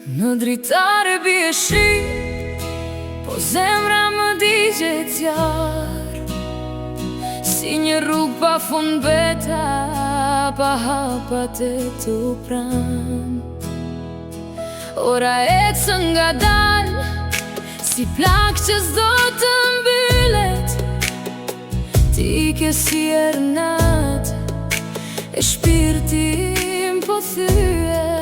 Në dritare bie shi, po zemra më digjet zjarr. Si një rrugë pa fund mbeta, pa hapat e tu pranë. Ora ecën ngadalë, si plagë që s'do të mbyllet. Ti ike si erë natë, e shpirti im po thyet.